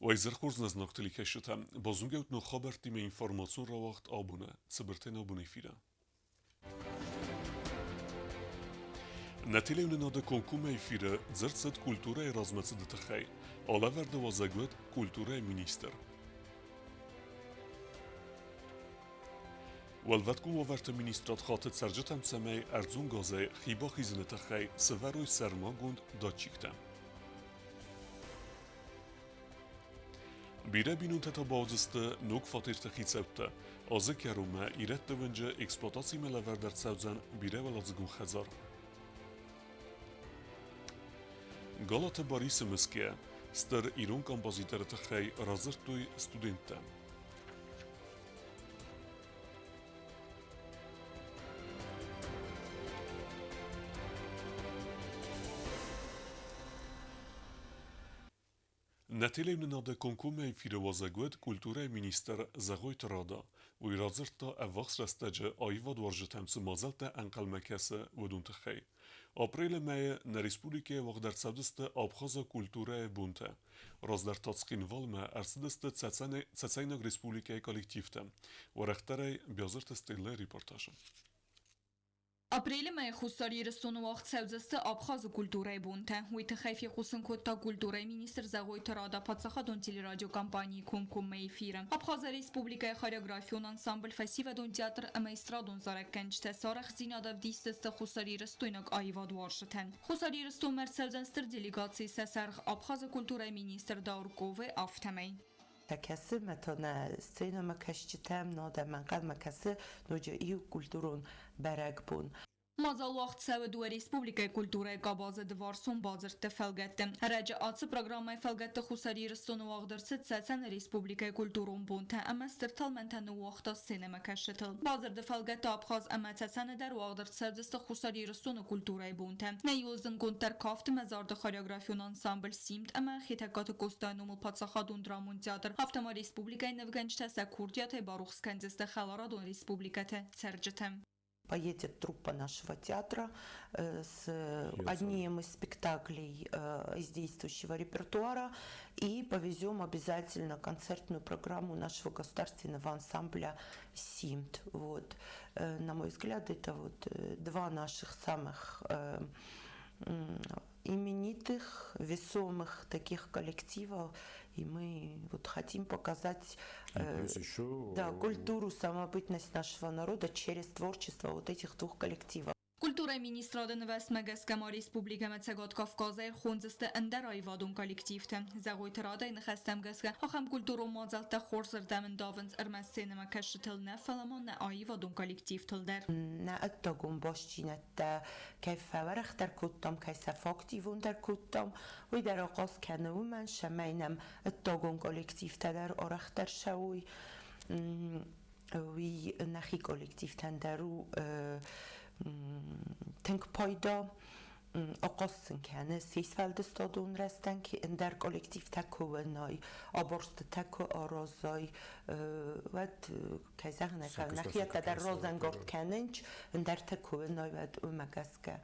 Уӕ хорз нӕ знаг телекӕсджытӕ, базонгӕут ног хабӕрттимӕ информацион рауагъд абоны, цыбыртӕй нӕ абоны эфиры. Нӕ телеуынынады комкоммӕ эфиры дзырд цыд культурӕйы размӕцыды тыххӕй. Алӕвӕрды уазӕг уыд культурӕйы министр. Уӕлвӕткон уавӕрты министрад хаты цӕрджытӕм, цӕмӕй ӕрдзон газӕй хи бахизыны тыххӕй сӕвӕрой сӕрмагонд датчиктӕ. Бирӕ бинонтӕ та бауыдзысты ног фатерты хицӕуттӕ. Азы кӕронмӕ ирӕтты уынджы эксплуатацимӕ лӕвӕрд ӕрцӕудзӕн бирӕуӕладзыгон хӕдзар. Галаты Барисы мысгӕ стыр ирон композиторы тыххӕй радзырдтой студенттӕ. Нӕ телеуынынады комкоммӕ эфиры уазӕг уыд культурӕйы министр Зӕгъойты Рада. Уый радзырдта, ӕввахс рӕстӕджы аивадуарзджытӕм цы мадзӕлттӕ ӕнхъӕлмӕ кӕсы, уыдон тыххӕй. Апрелы мӕйы нӕ республикӕйы уагъд ӕрцӕудзысты Абхазаг культурӕйы бонтӕ. Раздӕр та Цхинвалмӕ ӕрцыдысты Цӕцӕйнаг республикӕйы коллективтӕ. Уӕрӕхдӕрӕй Биазырты Стеллӕйы репортажы. Апрелы мӕйы Хуссар Ирыстоны уагъд цӕудзысты Абхазы культурӕйы бонтӕ. Уый тыххӕй фехъусын кодта культурӕйы министр Зӕгъойты Рада паддзахадон телерадиокомпанийы комкоммӕ эфиры. Абхазы республикӕйы хореографион ансамбль, фӕсивӕдон театр ӕмӕ эстрадон зарӕггӕнджытӕ сӕ арӕхстдзинад ӕвдисдзысты хуссарирыстойнаг аивадуарзджытӕн. Хуссар Ирыстонмӕ ӕрцӕудзӕн стыр делегаци сӕ сӕргъ Абхазы культурӕйы министр Даур Кове, афтӕмӕй. Кӕсы мӕ та нӕ сценӕмӕкӕсджытӕм, нодӕм ӕнхъӕлмӕ кӕсы ноджы иу культурон бӕрӕгбон. Мадзал уагъд цӕуы дыууӕ республикӕйы культурӕйы къабазы дывӕрсон бадзырдты фӕлгӕтты. Ӕрӕджы ацы программӕйы фӕлгӕтты Хуссар Ирыстоны уагъд ӕрцыд Цӕцӕны республикӕйы культурон бонтӕ ӕмӕ стыр тӕлмӕнтӕ ныууагъта сценӕмӕкӕсджытыл. Бадзырды фӕлгӕтты Абхаз ӕмӕ Цӕцӕны дӕр уагъд ӕрцӕудзысты Хуссар Ирыстоны культурӕйы бонтӕ. Нӕ иуыл зындгонддӕр кафты ӕмӕ зарды хореографион ансамбль Симд ӕмӕ Хетӕгкаты Къостайы номыл паддзахадон драмон театр, афтӕ ма республикӕйы нывгӕнджытӕ сӕ курдиатӕй барухс кӕндзысты хӕларадон республикӕты цӕрджыты. Поедет труппа нашего театра с одним из спектаклей из действующего репертуара и повезем обязательно концертную программу нашего государственного ансамбля «Симт». Вот. На мой взгляд, это вот два наших самых именитых, весомых таких коллективов, и мы вот хотим показать еще... да, культуру, самобытность нашего народа через творчество вот этих двух коллективов. Культурӕйы министрады нывӕстмӕ гӕсгӕ ма республикӕмӕ Цӕгат Кавказӕй ӕрхондзысты ӕндӕр аивадон коллективтӕ. Зӕгъойты Радайы ныхӕстӕм гӕсгӕ, ахӕм культурон мадзӕлттӕ хорзырдӕм ӕндавынц ӕрмӕст сценӕмӕкӕсджытыл нӕ, фӕлӕ ма нӕ аивадон коллективтыл дӕр. Нӕ ӕддагон бастдзинӕдтӕ кӕй фӕуӕрӕхдӕр кодтам, кӕй сӕ фӕактивондӕр кодтам, уый дӕр ахъаз кӕны уымӕн, цӕмӕй нӕм ӕддагон коллективтӕ дӕр арӕхдӕр цӕуой. Уый нӕхи коллективтӕн дӕр у тынг пайда. Ахъаз сын кӕны се сфӕлдыстадон рӕзтӕн, ӕндӕр коллективтӕ куы уынай, абарстытӕ куы аразай, уӕд, кӕй зӕгъын ӕй хъӕуы, нӕхиӕттӕ дӕр разӕнгард кӕнынц, ӕндӕртӕ куы уынай, уӕд уымӕ гӕсгӕ.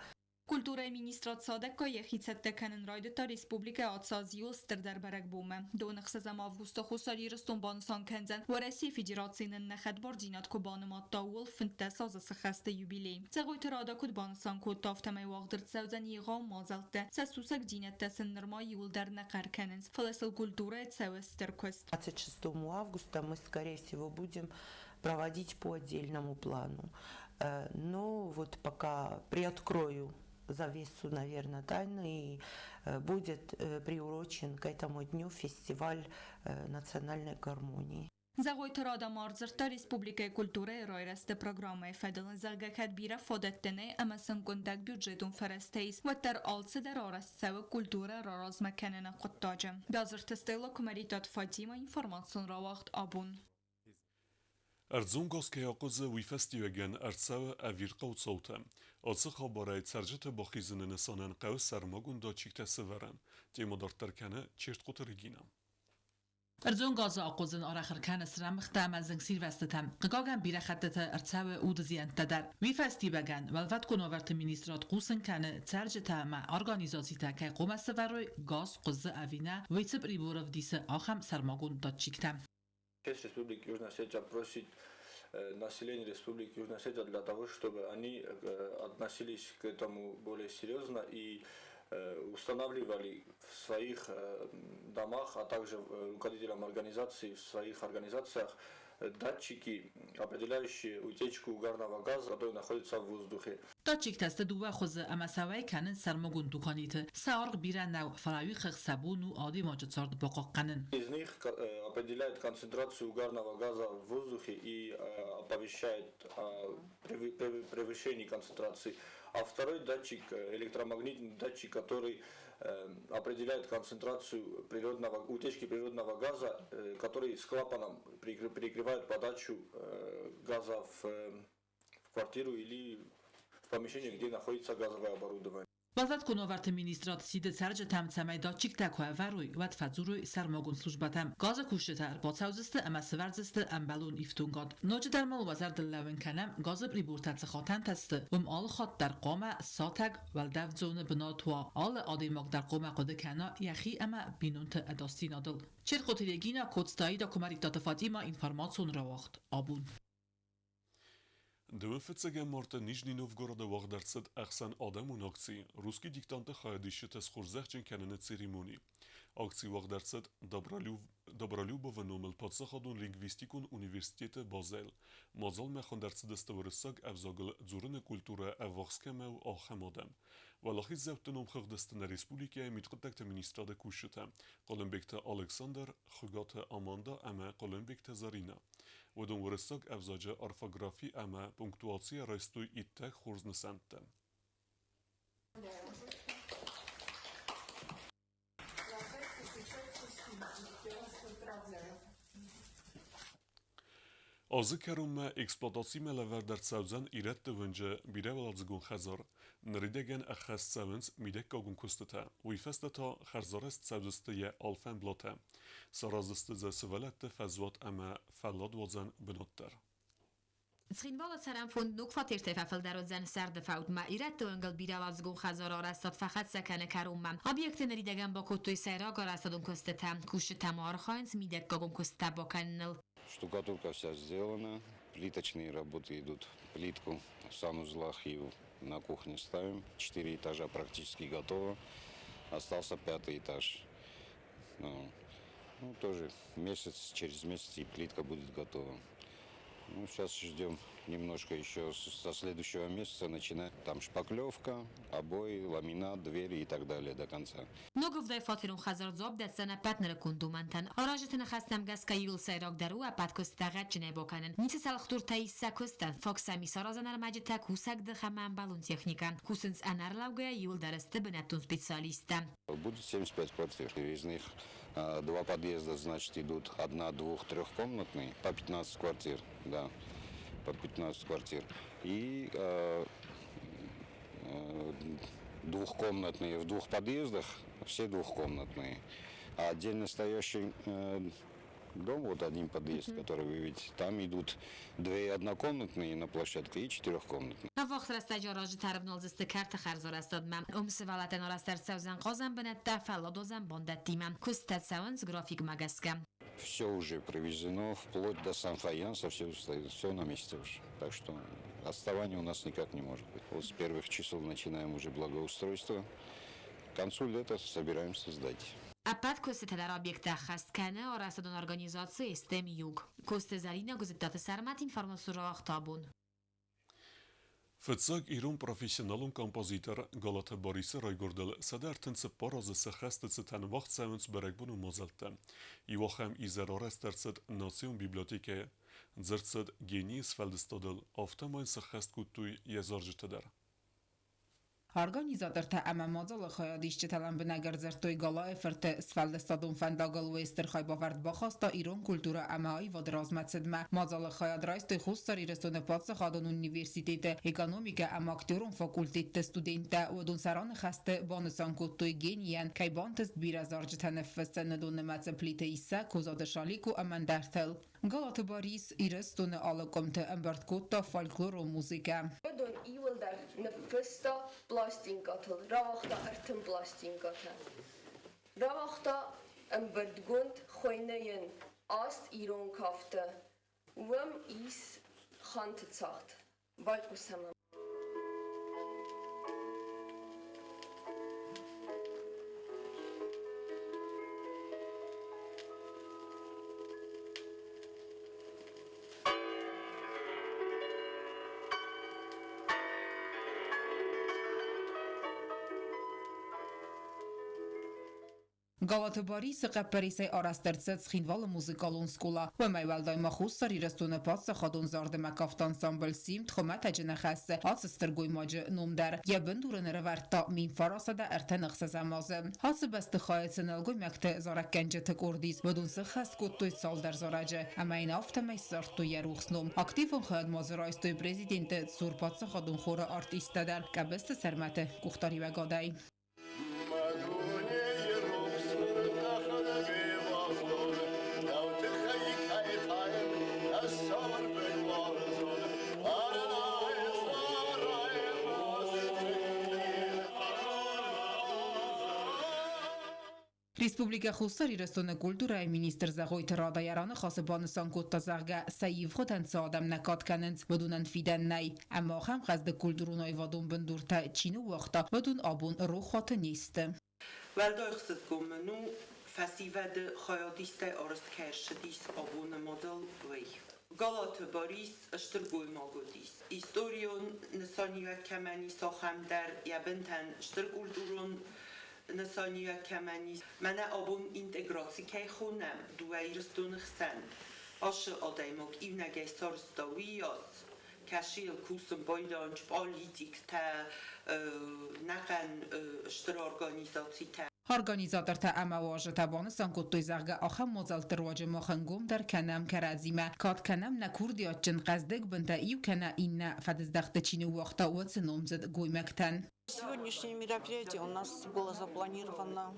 Культурӕйы министрад цадӕггай йӕхи цӕттӕ кӕнын райдыдта республикӕйы ацазиуыл стырдӕр бӕрӕгбонмӕ. Доны 6 августы Хуссар Ирыстон банысан кӕндзӕн, Уӕрӕсейы Федерацийы нын нӕ хӕдбардзинад куы банымадта, ууыл 15 азы сыххӕсты юбилей. Цӕгъойты Рада куыд банысан кодта, афтӕмӕй уагъд ӕрцӕудзӕн егъау мадзӕлттӕ, сӕ сусӕгдзинӕдтӕ сын нырма иуылдӕр нӕ хъӕр кӕнынц, фӕлӕ сыл культурӕйы цӕуы стыр куыст. 26 августа мы, скорее всего, будем проводить по отдельному плану. Но вот пока приоткрою завесу, наверное, тайны, и будет приурочен к этому дню фестиваль национальной гармонии. Зӕгъойты Рада ма ӕрдзырдта республикӕйы культурӕйы райрӕзты программӕйы фӕдыл, зӕгъгӕ, кӕд бирӕ фадӕттӕ нӕй ӕмӕ сын къуындӕг бюджетон фӕрӕзтӕ ис, уӕддӕр алцыдӕр арӕзт цӕуы культурӕ раразмӕ кӕныны хъуыддаджы. Базырты Стелла Куымӕридтаты Фатимӕ, информацион рауагъд абон. Ӕрдзон газ кӕй ахъуызы, уый фӕстиуӕгӕн ӕрцӕуы ӕвирхъау цаутӕ. Ацы хабарӕй цӕрджыты бахизыны нысанӕн хъӕуы сӕрмагонд датчиктӕ сӕвӕрын. Темӕ дарддӕр кӕны Чертхъоты Регинӕ. Ӕрдзон газы ахъуызын арӕх ӕркӕны срӕмыгъдтӕ ӕмӕ зынгсирвӕзтытӕм. Хъыгагӕн, бирӕ хӕттыты ӕрцӕуы уды зиӕнттӕ дӕр. Уый фӕстиуӕгӕн Уӕлвӕткон уавӕрты министрад хъусын кӕны, цӕрджытӕ ӕмӕ организацитӕ кӕй хъуамӕ сӕвӕрой, газ хъуызы ӕви нӕ, уый цы прибор ӕвдисы, ахӕм сӕрмагонд датчиктӕ. Честь Республики Южная Осетия просит население Республики Южная Осетия для того, чтобы они относились к этому более серьезно и устанавливали в своих домах, а также руководителям организаций в своих организациях датчики, определяющие утечку угарного газа, который находится в воздухе. Датчиктӕ сты дыууӕ хуызы ӕмӕ сӕ уӕй кӕнынц сӕрмагонд дуканиты. Сӕ аргъ бирӕ нӕу, фӕлӕ уый хыгъд сӕ бон у адӕймаджы цард бахъахъхъӕнын. Из них определяет концентрацию угарного газа в воздухе и оповещает о превышении концентрации. А второй датчик, электромагнитный датчик, который определяет концентрацию утечки природного газа, который с клапаном перекрывает подачу газа в квартиру или в помещение, где находится газовое оборудование. Уӕлвӕткон уавӕрты министрад сиды цӕрджытӕм, цӕмӕй датчиктӕ куы ӕвӕрой, уӕд фӕдзурой сӕрмагонд службӕтӕм. Газы кусджытӕ ӕрбацӕудзысты ӕмӕ сӕвӕрдзысты ӕмбӕлон ифтонгад. Ноджыдӕр ма уӕ зӕрдыл лӕууын кӕнӕм, газы прибортӕ цы хатӕнтӕ сты, уым алы хатт дӕр хъуамӕ сатӕг уӕлдӕфдзоны бынат уа. Алы адӕймаг дӕр хъуамӕ хъуыды кӕна йӕхи ӕмӕ бинонты ӕдасдзинадыл. Черкъоты Регина, Коцтаида, Куымӕридтаты Фатимӕ, информацион рауагъд Абон. Дыууын фыццӕгӕм марты Нижний Новгороды уагъд ӕрцыд ӕхсӕнадӕмон акци «Русский диктант»-ы хайадисджыты схорзӕхджын кӕныны церемони. Акци уагъд ӕрцыд Добролюбовы номыл паддзахадон лингвистикон университеты базӕйыл. Мадзалмӕ хуынд ӕрцыдысты уырыссаг ӕвзагыл дзурыны культурӕ ӕввахс кӕмӕ у, ахӕм адӕм. Уӕлахиздзӕутты номхыгъды сты нӕ республикӕйы мидхъуыддӕгты министрады кусджытӕ Хъуылымбегты Александр, Хуыгаты Аманда ӕмӕ Хъуылымбегты Заринӕ. Уыдон уырыссаг ӕвзаджы орфографи ӕмӕ пунктуацийӕ райстой иттӕг хорз нысӕнттӕ. Азы кӕронмӕ эксплуатацимӕ лӕвӕрд ӕрцӕудзӕн ирӕтты уынджы бирӕуӕладзыгон хӕдзар. Ныридӕгӕн ӕххӕст цӕуынц мидӕггагон куыстытӕ, уый фӕстӕ та хӕрзарӕзт цӕудзысты йӕ алфӕмблатӕ. Сараздзысты дзы сывӕллӕтты фӕзуат ӕмӕ фӕлладуадзӕн бынат дӕр. Цхинвалы цӕрӕн фонд ног фатертӕй фӕфылдӕр уыдзӕн сӕрды фӕудмӕ. Ирӕтты уынгыл бирӕуӕладзыгон хӕдзары арӕзтад фӕхӕццӕ кӕны кӕронмӕ. Объекты ныридӕгӕн бакодтой сӕйраг арӕзтадон куыстытӕ. Кусджытӕ ма архайынц мидӕггагон куыстытӕ бакӕныныл. Штукатурка вся сделана, плиточные работы идут. Плитку в санузлах и на кухне ставим. 4 этажа практически готово. Остался 5-й этаж. Ну, тоже месяц, через месяц и плитка будет готова. Ну, сейчас ждем немножко еще со следующего месяца начинать. Там шпаклевка, обои, ламинат, двери и так далее до конца. Ног ӕвдай фатерон хӕдзар дзуапп дӕтдзӕн ӕппӕт нырыккон домӕнтӕн. Аразджыты ныхӕстӕм гӕсгӕ иууыл сӕйрагдӕр у ӕппӕт куыстытӕ гъӕдджынӕй бакӕнын. Ницы цӕлхдуртӕ ис сӕ куыстӕн, фаг сӕм ис аразӕн ӕрмӕджытӕ, кусӕгдых ӕмӕ ӕмбӕлон техникӕ. Кусынц ӕнӕрлӕугӕйӕ, иууылдӕр сты бынӕттон специалисттӕ. Будет 75 квартир. Из них 2 подъезда, значит, идут одна-, двух-, трехкомнатные, по 15 квартир, да, по 15 квартир. И двухкомнатные в 2 подъездах, все двухкомнатные. А отдельно стоящий дом, вот один подъезд, который вы видите, там идут 2 однокомнатные на площадке и 4-комнатные. Ӕввахс рӕстӕджы аразджытӕ ӕрӕвналдзысты кӕрты хӕрзарӕзтадмӕ. Уым сывӕллӕттӕн арӕзт ӕрцӕудзӕн хъазӕн бынӕттӕ, фӕлладуадзӕн бандӕттимӕ. Куыстытӕ цӕуынц графикмӕ гӕсгӕ. Все уже привезено, вплоть до санфаянса, все стоит, все на месте уже. Так что отставания у нас никак не может быть. Вот с первых чисел начинаем уже благоустройство. К концу лета собираемся сдать. Ӕппӕт куыстытӕ дӕр объекты ӕххӕст кӕны арӕзтадон организаци «СТМ Юг». Коцты Зӕринӕ, Гуызыдтаты Сӕрмӕт, информацион рауагъд Абон. Фыццаг ирон профессионалон композитор Галаты Барисы райгуырдыл 134 азы сӕххӕсты цытӕн уагъд цӕуынц бӕрӕгбонон мадзӕлттӕ. Иу ахӕм изӕр арӕзт ӕрцыд национ библиотекӕйы. Дзырд цыд генийы сфӕлдыстадыл, афтӕмӕй сӕххӕст кодтой йӕ зарджытӕ дӕр. Организатортӕ ӕмӕ мадзалы хайадисджытӕ лӕмбынӕг ӕрдзырдтой Галайы фырты сфӕлдыстадон фӕндагыл уый стыр хайбавӕрд бахаста ирон культурӕ ӕмӕ аивады размӕцыдмӕ. Мадзалы хайад райстой Хуссар Ирыстоны паддзахадон университеты экономикӕ ӕмӕ актерон факультетты студенттӕ. Уыдон сӕ раныхӕсты банысан кодтой генийӕн кӕй бантыст бирӕ зарджытӕ ныффыссын, уыдон нымӕцы Плиты Иссӕ, Козаты Шалико ӕмӕ ӕндӕртыл. Галаты Барис Ирыстоны алы къуымты ӕмбырд кодта фольклорон музыкӕ. Уыдон иуылдӕр ныффыста пластинкӕтыл, рауагъта 30 пластинкӕтӕ. Рауагъта ӕмбырдгонд хуыйны аст ирон кафты. Уым ис Ханты цагъд. Байхъусӕм ӕм. Галаты Барисы хъӕппӕрисӕй арӕзт ӕрцыд Цхинвалы музыкалон скъола. Уымӕй уӕлдай ма Хуссар Ирыстоны паддзахадон зарды ӕмӕ кафты ансамбль «Симд» хуымӕтӕджы нӕ хӕссы ацы стыр гоймаджы ном дӕр. Йӕ бындур ын ӕрӕвӕрдта 1936 азы. Ацы бӕстыхайы цы нӕлгоймӕгты зарӕггӕнджыты къорд ис, уыдон сыххӕст кодтой цалдӕр зарӕджы ӕмӕ йын афтӕмӕй ссардтой йӕ рухс ном. Активон хайад ма дзы райстой президенты цур паддзахадон хоры артисттӕ дӕр Къӕбысты Сӕрмӕты къухдариуӕгадӕй. Республикӕ Хуссар Ирыстоны культурӕйы министр Зӕгъойты Рада йӕ раныхасы банысан кодта, зӕгъгӕ, сӕ ивгъуыдӕн цы адӕм нӕ кад кӕнынц, уыдонӕн фидӕн нӕй. Ӕмӕ ахӕм хъӕздыг культурон-аивадон бындуртӕ чи ныууагъта, уыдон абон рохуаты не сты. Уӕлдай ӕхсызгон мын у, фӕсивӕды хайадистӕй арӕзт кӕй ӕрцыдис абоны мадзал, уый. Галаты Барис стыр гоймаг уыдис. Историон нысаниуӕг кӕмӕн ис, ахӕм дӕр йӕ бынтӕн стыр культурон нысаниуӕг кӕмӕн ис. Мӕнӕ абон интеграци кӕй хонӕм дыууӕ Ирыстоны хсӕн, ацы адӕймаг иунӕгӕй сарӕзта уыйас, кӕцы йыл кусын байдайынц политиктӕ, нӕхъӕн стыр организацитӕ. Организатортӕ ӕмӕ уазджытӕ банысан кодтой, зӕгъгӕ, ахӕм мадзӕлтты руаджы мах ӕнгомдӕр кӕнӕм кӕрӕдзимӕ, кад кӕнӕм нӕ курдиатджын хъӕздыг бынтӕ иу кӕнӕ иннӕ фӕдыздӕхты чи ныууагъта, уыцы номдзыд гоймӕгтӕн. Сегодняшнее мероприятие у нас было запланировано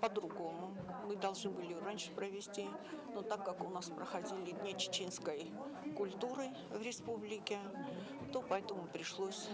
по-другому. Мы должны были раньше провести, но так как у нас проходили Дни чеченской культуры в республике, то поэтому пришлось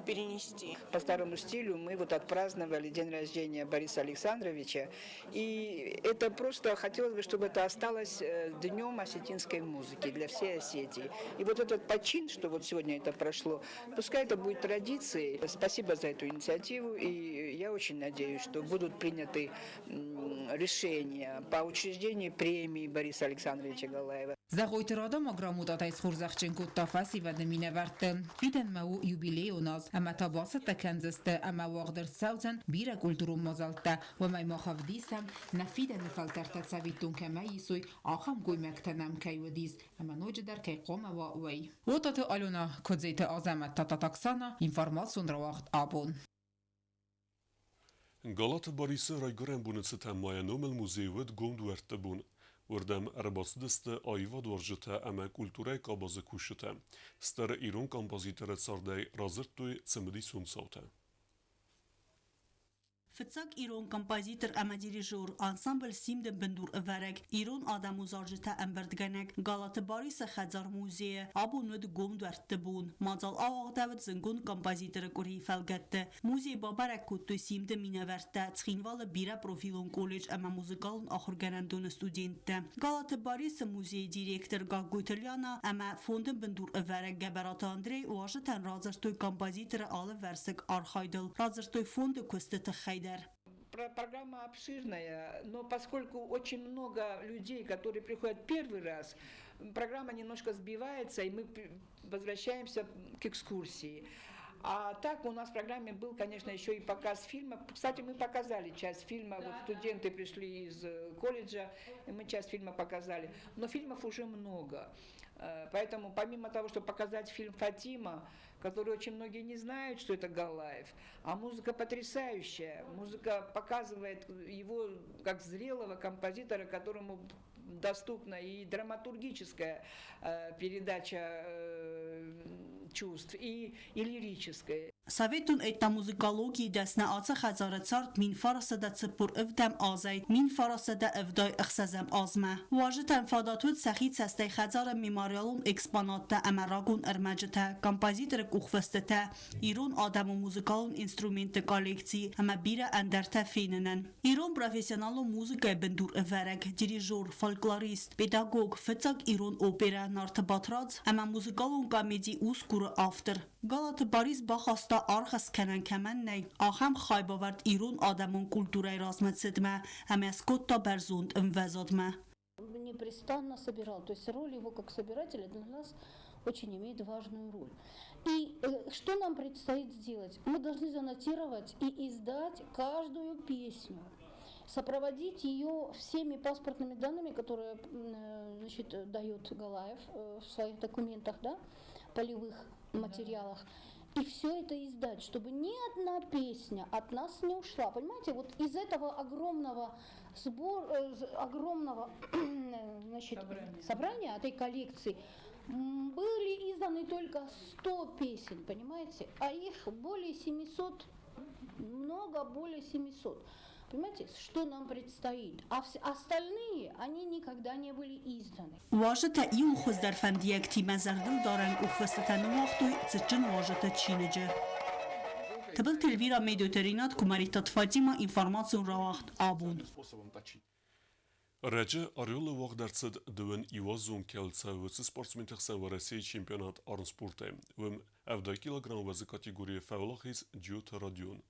перенести. По старому стилю мы вот отпраздновали день рождения Бориса Александровича. И это просто хотелось бы, чтобы это осталось днем осетинской музыки для всей Осетии. И вот этот почин, что вот сегодня это прошло, пускай это будет традицией. Спасибо за эту инициативу. И я очень надеюсь, что будут приняты решения по учреждению премии Бориса Александровича Галаева. Зӕгъойты Рада ма грамотатӕй схорзӕхджын кодта фӕсивӕды минӕвӕртты. Фидӕнмӕ у юбилейон аз, ӕмӕ та бацӕттӕ кӕндзысты ӕмӕ уагъд ӕрцӕудзӕн бирӕ культурон мадзӕлттӕ. Уымӕй мах ӕвдисӕм, нӕ фидӕны фӕлтӕртӕ цӕвиттон кӕмӕй исой, ахӕм гоймӕгтӕ нӕм кӕй уыдис ӕмӕ ноджыдӕр кӕй хъуамӕ уа, уый. Уотаты Алена, Куыдзеты Азӕмӕт, Татат Оксана, информацион рауагъд абон. Галаты Барисы райгуырӕн боны цытӕн ма йӕ номыл музей уыд гом дуӕртты бон. Уырдӕм ӕрбацыдысты аивадуарзджытӕ ӕмӕ культурӕйы къабазы кусджытӕ. Стыр ирон композиторы цардӕй радзырдтой цымыдисон цаутӕ. Фыццаг ирон композитор ӕмӕ дирижер, ансамбль «Симд-ы бындурӕвӕрӕг, ирон адӕмон зарджытӕ ӕмбырдгӕнӕг Галаты Барисы хӕдзар-музейы абон уыд гом дуӕртты бон. Мадзал ауагъдӕуыд зынгонд композиторы къуырийы фӕлгӕтты. Музей бабӕрӕг кодтой «Симд-ы минӕвӕрттӕ, Цхинвалы бирӕпрофилон колледж ӕмӕ музыкалон ахуыргӕнӕндоны студенттӕ. Галаты Барисы музейы директор Гаггойты Лиана ӕмӕ фонды бындурӕвӕрӕг Гӕбӕраты Андрей уазджытӕн радзырдтой композиторы алывӕрсыг архайдыл, радзырдтой фонды куысты тыххӕй дӕр. Программа обширная, но поскольку очень много людей, которые приходят первый раз, программа немножко сбивается, и мы возвращаемся к экскурсии. А так у нас в программе был, конечно, еще и показ фильма. Кстати, мы показали часть фильма. Вот студенты пришли из колледжа, и мы часть фильма показали. Но фильмов уже много. Поэтому помимо того, чтобы показать фильм «Фатима», который очень многие не знают, что это Галаев, а музыка потрясающая. Музыка показывает его как зрелого композитора, которому доступна и драматургическая передача чувств, и лирическая. Советон этномузыкологийы дӕсны ацы хӕдзары цард 1947 азӕй 1976 азмӕ. Уазджытӕн фадат уыд сӕхи цӕстӕй хӕдзары мемориалон экспонаттӕ ӕмӕ рагон ӕрмӕджытӕ, композиторы къухфыстытӕ, ирон адӕмы музыкалон инструментты коллекци ӕмӕ бирӕ ӕндӕртӕ фенынӕн. Ирон профессионалон музыкӕйы бындурӕвӕрӕг, дирижер, фольклорист, педагог, фыццаг ирон оперӕ «Нарты Батрадз» ӕмӕ музыкалон комеди «Усгур»-ы автор. Галаты Барис бахаста аргъ скӕнӕн кӕмӕн нӕй, ахӕм хайбавӕрд ирон адӕмон культурӕйы размӕцыдмӕ ӕмӕ скодта бӕрзонд ӕмвӕзадмӕ. Непрестанно собирал. То есть роль его как собирателя для нас очень имеет важную роль. И что нам предстоит сделать? Мы должны занотировать и издать каждую песню, сопроводить ее всеми паспортными данными, которые, значит, дает Галаев в своих документах, да, полевых материалах. И все это издать, чтобы ни одна песня от нас не ушла. Понимаете, вот из этого огромного сбора, огромного, значит, собрания этой коллекции были изданы только 100 песен, понимаете, а их более 700, много более 700. Понимаете, что нам предстоит? А остальные, они никогда не были изданы. Уазджытӕ иу хуыздӕр фӕндиӕгтимӕ зӕрдылдарӕн къухфыстытӕ ныууагътой цытджын уазджыты чиныджы. Тыбылты Эльвира, Медойты Ринат, Куымӕридтаты Фатимӕ, информацион рауагъд «Абон». Ӕрӕджы Орелы уагъд ӕрцыд дыууын иуазон кӕлцӕ уыцы спортсменты хсӕн Уӕрӕсейы чемпионат армспортӕй. Уым 70 килограмм уӕзы категорийы фӕуӕлахиз Джиоты Родион.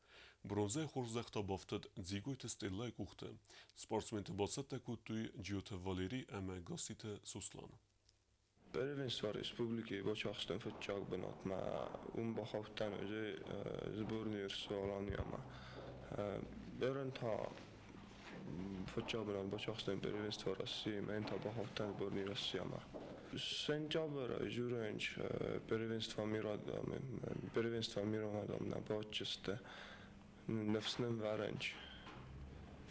Бронзӕйы хорзӕх та бафтыд Дзигойты Стеллӕйы къухты. Спортсменты бацӕттӕ кодтой Джиоты Валери ӕмӕ Гасситы Сослан. Первенство республики бацахстон фыццаг бынатмӕ, уым бахаудтӕн уже сборный РСО-Аланиямӕ. Берӕн та фыццаг бынат бацахстон первенство России, мӕн та бахаудтӕн сборный Россиямӕ. Сентябрь журенч первенство мира нӕ бачысты, ныфс нын вӕрӕнч.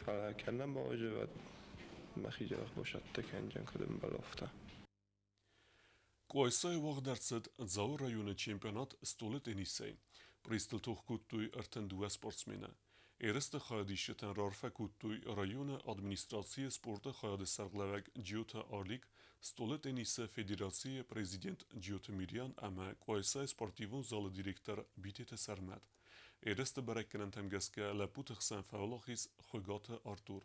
Фӕлӕ кӕд нӕ бауадзы, уӕд мӕхи дзӕбӕх басӕтты кӕндзӕн, куыд ӕмбӕлы, афтӕ. Къуайсайы уагъд ӕрцыд Дзауы районы чемпионат стъолы теннисӕй. Призтыл тох кодтой 32 спортсмены. Ерысты хайадисджытӕн раарфӕ кодтой районы администрацийы спорты хайады сӕргълӕууӕг Джиоты Алик, стъолы теннисы федерацийы президент Джиоты Мириан ӕмӕ Къуайсайы спортивон залы директор Битеты Сӕрмӕт. Ерысты бӕрӕггӕнӕнтӕм гӕсгӕ лӕппуты хсӕн фӕуӕлахиз Хуыгаты Артур.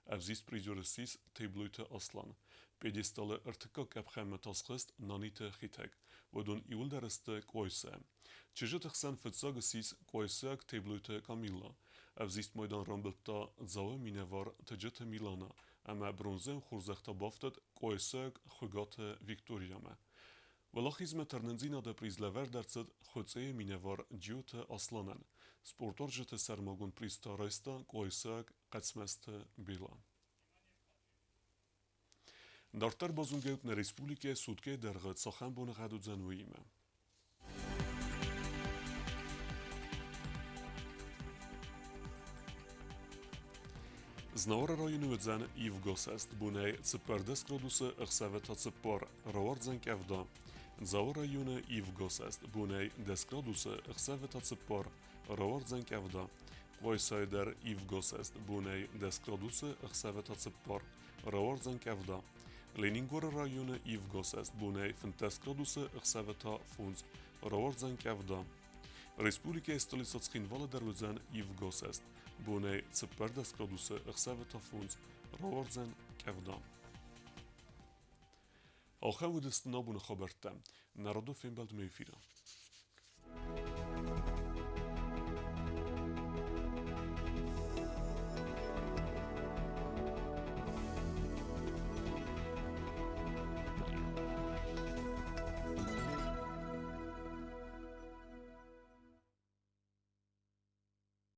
Ӕвзист призер ссис Теблойты Аслан. Пьедесталы ӕртыккаг къӕпхӕнмӕ та схызт Наниты Хетӕг. Уыдон иууылдӕр сты Къуайсайӕ. Чызджыты хсӕн фыццаг ссис къуайсайаг Теблойты Камилла. Ӕвзист майдан рамбылдта Дзауы минӕвар Тыджыты Милана ӕмӕ бронзӕйон хорзӕх та бафтыд къуайсайаг Хуыгаты Викториямӕ. Уӕлахизмӕ тырнындзинады приз лӕвӕрд ӕрцыд Хуыцъейы минӕвар Джиоты Асланӕн. Спортуарзджыты сӕрмагонд приз та райста къуайсайаг Хъӕцмӕзты Бела. Дарддӕр базонгӕ нӕ республикӕйы суткӕйы дӕргъы цахӕм боныгъӕд уыдзӕн, уыимӕ. Знауыры районы уыдзӕн ивгӕсӕст бонӕй 14 градусы, ӕхсӕвы та 4, рауардзӕн къӕвда. Дзауы районы ивгӕсӕст бонӕй 10 градусы, ӕхсӕвы та 4, рауардзӕн къӕвда. Къуайсайы дӕр ивгӕсӕст бонӕй 10 градусы, ӕхсӕвы та 4, рауардзӕн къӕвда. Ленингоры районы ивгӕсӕст бонӕй 15 градусы, ӕхсӕвы та 5, рауардзӕн къӕвда. Республикӕйы столицӕ Цхинвалы дӕр уыдзӕн ивгӕсӕст бонӕй 14 градусы, ӕхсӕвы та 5, рауардзӕн къӕвда. Ахӕм уыдысты нӕ абоны хабӕрттӕ. Нӕ радон фембӕлдмӕ эфиры.